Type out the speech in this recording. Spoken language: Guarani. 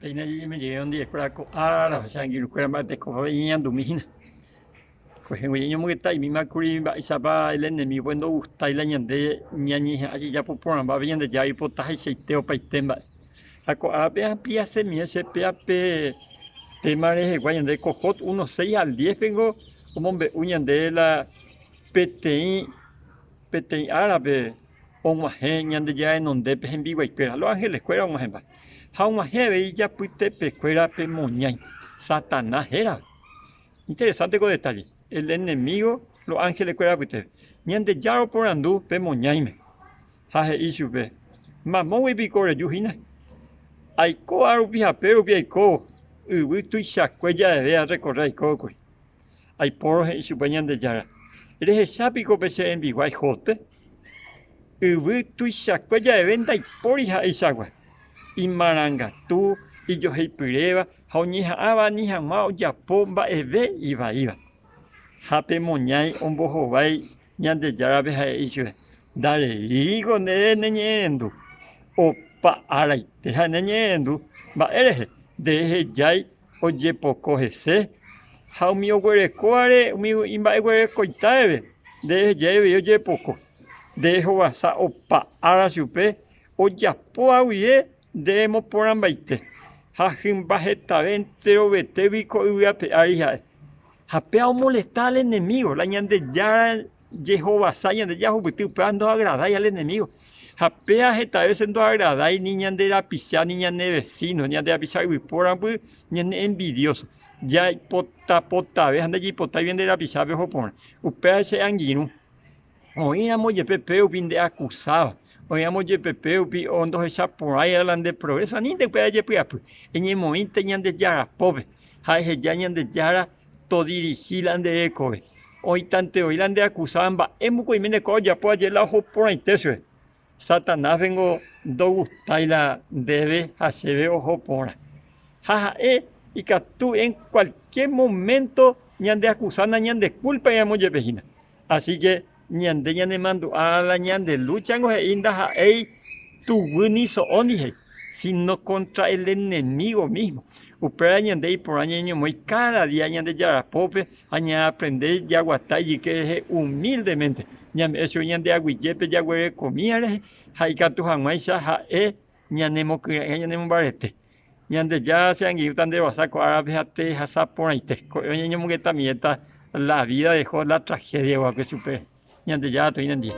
Péina jejemejey ondiekuéra ko árape che angirũkuéra mba'etekópa iñeñandumi hína. Kuehe ñañomongeta imíma kuri mba'éichapa el enemigo ndogustái la ñande ñañeha'ã jajapo porãmba pe Ñandejára oipotahaichaite opaite mba'e. Ha ko árape ampliasemie che péa pe tema rehegua ñande ko Job uno seis al diez pengo omombe'u ñande la peteĩ peteĩ árape og̃uahẽ Ñandejára renondépe hembiguaikuéra, los ángeles-kuéra og̃uahẽmba. Ha og̃uahẽ avei ijapytepekuéra pe moñái, Satanás hérava. Interesante ko detalle, el enemigo los ángeles-kuéra apytépe. Ñandejára oporandu pe moñáime ha he'i chupe, Mamógui piko reju hína? Aiko árupi ha pérupi aikóvo, yvy tuichakue javeve arrekorre aikóvokuri. Aipórõ he'i chupe Ñandejára, Rehecha piko pe che rembiguái Jóbpe? Yvy tuichakue javeve ndaipóri ha'eichagua, imarangatu, ijoheipyréva ha oñeha'ãva ani hag̃ua ojapo mba'eve ivaíva. Ha pe moñái ombohovái Ñandejárape ha he'i chupe, Ndareíko nde neñe'ẽrendu, opa araite ha neñe'ẽrendu mba'e rehe, nderehejái ojepoko hese ha umi oguerekóvare umi imba'eguerekoita reve nderehejái avei ojepoko. Nde rehovasa opa ára chupe ojapóva guive nde remoporãmbaite ha hymba hetave enterovetégui ko yvy ape ári ha'e. Ha péva omolesta al enemigo, la Ñandejára jehovasa Ñandejára ohupyty upéva ndoagradái al enemigo. Ha péva heta vése ndoagradái ni ñande rapicha ni ñane vesíno, ñande rapicha yvypórapy ñane envidióso. Jaipota potave ha ndajaipotái ñande rapichápe oho porã. Upéva che angirũ. Oĩramo jepe pérupi ndeakusáva, oĩramo jepe pérupi ndohechaporãiva la nde progréso, anínte upéva ejepy'apy, eñemoĩnte Ñandejára pópe ha eheja Ñandejára todirihi la nde rekove. Oĩtante voi la ndeakusáva mba'e mokõime nde kua ojapo aje la oho porãite chupe. Satanás ningo ndogustái la ndéve ha chéve oho porã. Ha ha'e ikatu en kualkiér moménto ñandeakusa nañandekúlpairamo jepe hína. Así ke ñande ñanemandu'a la ñande lúchango he'i ndaha'éi tuguy ni so'óndi he'i, síno kóntra el enemígo mísmo. Upévare ñande iporã ñañemoĩ káda día Ñandejára pópe ha ñaaprende jaguata ijyke rehe umíldemente, ñame'ẽ chupe ñande aguyjépe jaguerekomíva rehe ha ikatu hag̃uáicha ha'e ñanemokyre'ỹ ha ñanemombarete. Ñandejára che angirũta nde rohasa ko árape ha tehasa porãite. Ko'ẽrõ ñañomongetamiéta la vida dejó la tragedia guape chupe. Ñandejára toĩ nendive.